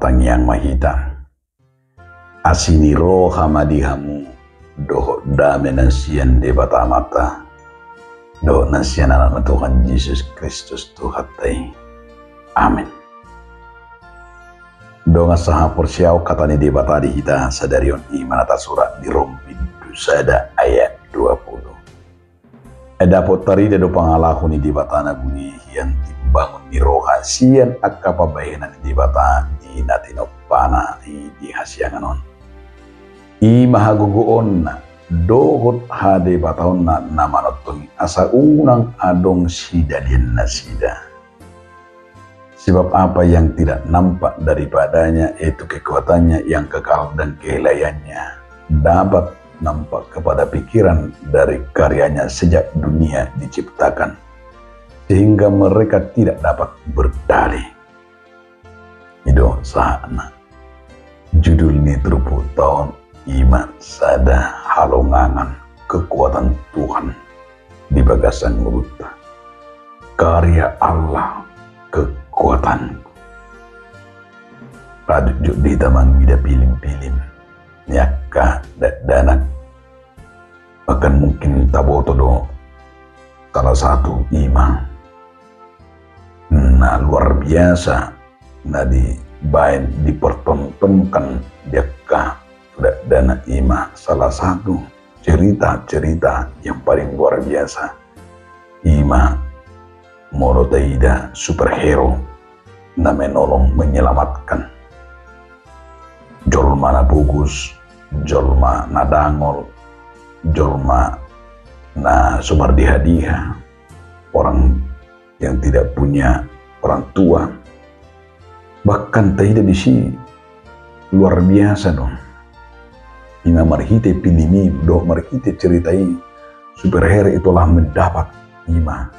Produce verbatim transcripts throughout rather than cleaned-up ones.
Tangiang ma hita. Asi ni roha ma di hamu dohot dame na sian Debata Amanta dohot na sian Anakna Tuhan Jesus Kristus Tuhanta i. Amen. Dongan sahaporseaon, hata ni Debata di hita sadari on i ma na tasurat di Rom bindu sada ayat dua puluh. Ai dapot tarida do pangalaho ni Debata na buni hian timbangon ni roha sian angka pambahenan ni Debata di na tinompana i di hasiangan on. I ma hagogoonna dohot hadebataonna na manongtong i asa unang adong sidalian nasida. Sebab apa yang tidak nampak daripadanya, yaitu kekuatannya yang kekal dan keelahiannya, dapat nampak kepada pikiran dari karyanya sejak dunia diciptakan, sehingga mereka tidak dapat berdalih. I do sahatna. Judul ni turpukta on i ma sada halongangan kekuatan Tuhan di bagasan ngolunta. Karya Allah kekuatanku. Rajut jotjot di hita mangida pilim-pilim ni angka dakdanak. Bahkan mungkin taboto do salah satu i ma na luar biasa na dibaen, dipertontonkan di angka dakdanak i ma salah satu cerita-cerita yang paling luar biasa. I ma molo taida superhero na menolong, menyelamatkan. Jolma na pogos, jolma na dangol, jolma na so mardiha-diha, orang yang tidak punya orang tua. Bahkan taida disi luar biasa do. I ma marhite pilim i dohot marhite cerita i, superhero i telah mendapat i ma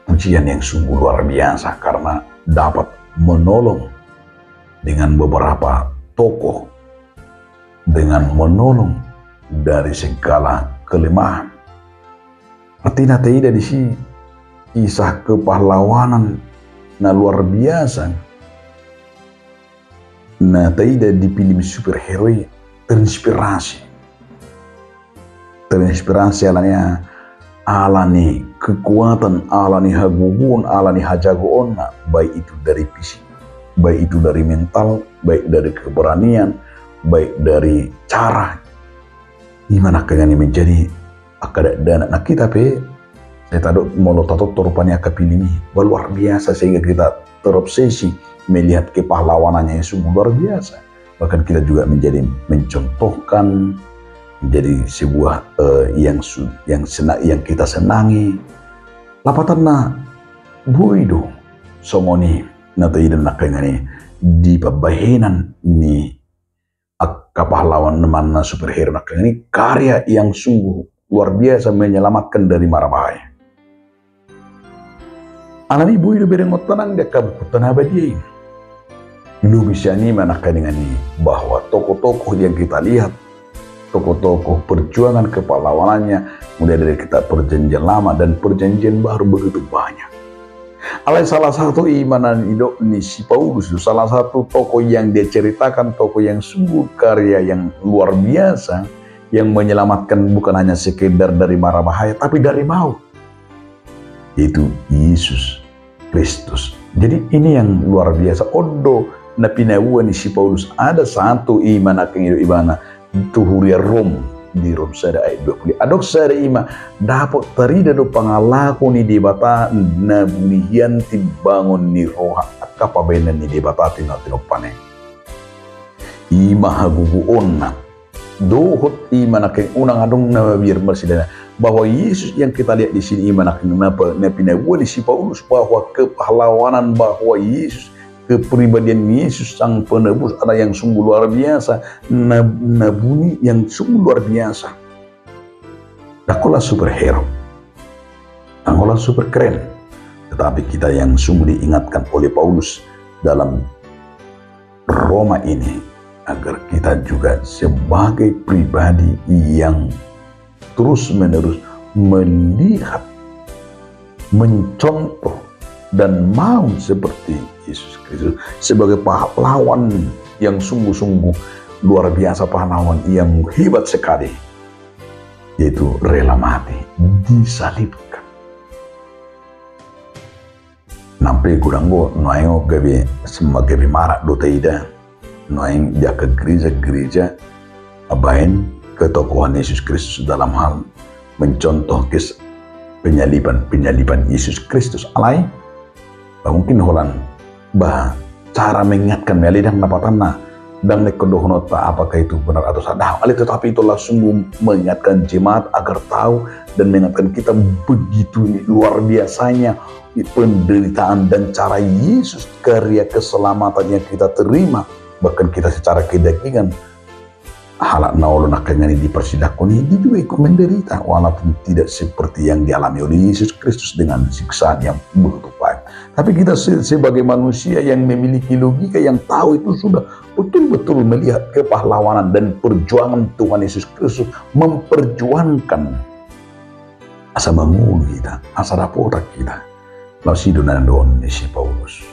pujian yang sungguh luar biasa karena dapat menolong dengan beberapa tokoh, dengan menolong dari segala kelemahan. Artina taida disi kisah kepahlawanan na luar biasa na taida di pilim superhero i terinspirasi. Terinspirasi alani, alani kekuatan, alani hagogoon, alani hajagoonna, baik itu dari fisik, baik itu dari mental, baik dari keberanian, baik dari cara. I ma na kengani menjadi angka dakdanak na hita pe, sai tadok molo tatonton rupani angka pilim i, ba luar biasa sehingga kita terobsesi melihat kepahlawanannya yang sungguh luar biasa. Bahkan kita juga menjadi mencontohkan, menjadi sebuah eh, yang su- yang sena- yang kita senangi. Lapatanna boi do songon i na taida na kengani di pambahenan ni angka pahlawan na manang superhero na kengani karya yang sungguh luar biasa menyelamatkan dari marabahaya. Alani boi do berengonta nang di angka buku na badia i. Lobi sian i ma na kengani bahwa tokoh-tokoh yang kita lihat, tokoh-tokoh perjuangan kepahlawanannya mulai dari kita perjanjian lama dan perjanjian baru begitu banyak. Alai salah satu i ma na nidok ni si Paulus do, salah satu tokoh yang dia ceritakan, tokoh yang sungguh karya yang luar biasa, yang menyelamatkan bukan hanya sekedar dari marabahaya, tapi dari maut. Yaitu Yesus Kristus. Jadi ini yang luar biasa. On do na pinaboa ni si Paulus, ada satu i ma na kengani ibana tu huria Rom, di Rom sada ayat dua puluh. Adong sada i ma, dapot tarida do pangalaho ni Debata na buni hian timbangon ni roha angka pambahenan ni Debata di na tinompana i. I ma hagogoonna dohot i ma na keng unang adong na mabiar marsidana. Bahwa Yesus yang kita lihat di sini i ma na keng na pinaboa ni si Paulus bahwa kepahlawanan bahwa Yesus kepribadian Yesus Sang Penebus ada yang sungguh luar biasa, na, na buni yang sungguh luar biasa. Ndang holan superhero, ndang holan super keren, tetapi kita yang sungguh diingatkan oleh Paulus dalam Roma ini agar kita juga sebagai pribadi yang terus-menerus melihat, mencontoh dan mau seperti Yesus Kristus sebagai pahlawan yang sungguh-sungguh luar biasa, pahlawan yang hebat sekali, yaitu rela mati, disalibkan. Nang pe godang do nuaeng on gabe, semma gabe marak do taida nuaeng di angka gereja-gereja baen ketokohan Yesus Kristus dalam hal mencontoh kes-, penyaliban, penyaliban Yesus Kristus. Alai ba mungkin holan ba cara mengingatkan, alai ndang na patanna, ndang na ingkon dohononta apakah itu benar atau salah. Alai tetapi itulah sungguh mengingatkan jemaat agar tahu dan mengingatkan kita begitu luar biasanya penderitaan dan cara Yesus, karya keselamatan yang kita terima, bahkan kita secara kedagingan, halak na olo nangkaningan i dipersilahkan i, dia juga ikut menderita, walaupun tidak seperti yang dialami oleh Yesus Kristus dengan siksaan yang begitu pahit. Tapi kita se-, sebagai manusia yang memiliki logika, yang tahu itu sudah betul-betul melihat kepahlawanan dan perjuangan Tuhan Yesus Kristus memperjuangkan asa mangolu hita, asa dapotan hita. Laos i do na nidok ni si Paulus.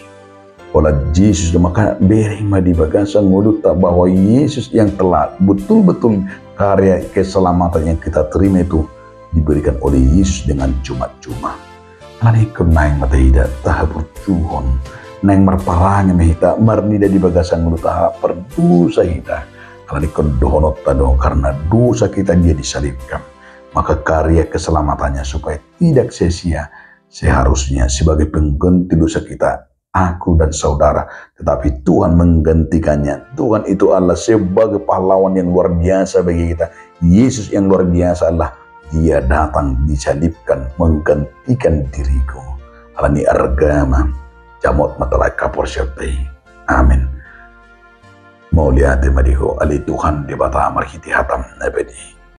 Pola Jesus do, maka bereng ma di bagasan ngolunta bahwa Yesus yang telah betul-betul karya keselamatan yang kita terima itu diberikan oleh Yesus dengan cuma-cuma. Alani i ingkon naeng ma taida, tahaburjuhon, naeng marparange ma hita, marnida di bagasan ngolunta, pardosa hita. Alani i ingkon dohononta do, karena dosa kita dia disalibkan. Maka karya keselamatannya supaya tidak sia-sia, seharusnya sebagai pengganti dosa kita, aku dan saudara, tetapi Tuhan menggantikannya. Tuhan itu adalah sebagai pahlawan yang luar biasa bagi kita. Yesus yang luar biasa adalah Dia datang disalibkan menggantikan diriku. Alani i arga ma, jamot ma tala haporseaonta i. Amin. Mauliate ma di Ho ale Tuhan Debata marhite hataM na badia i.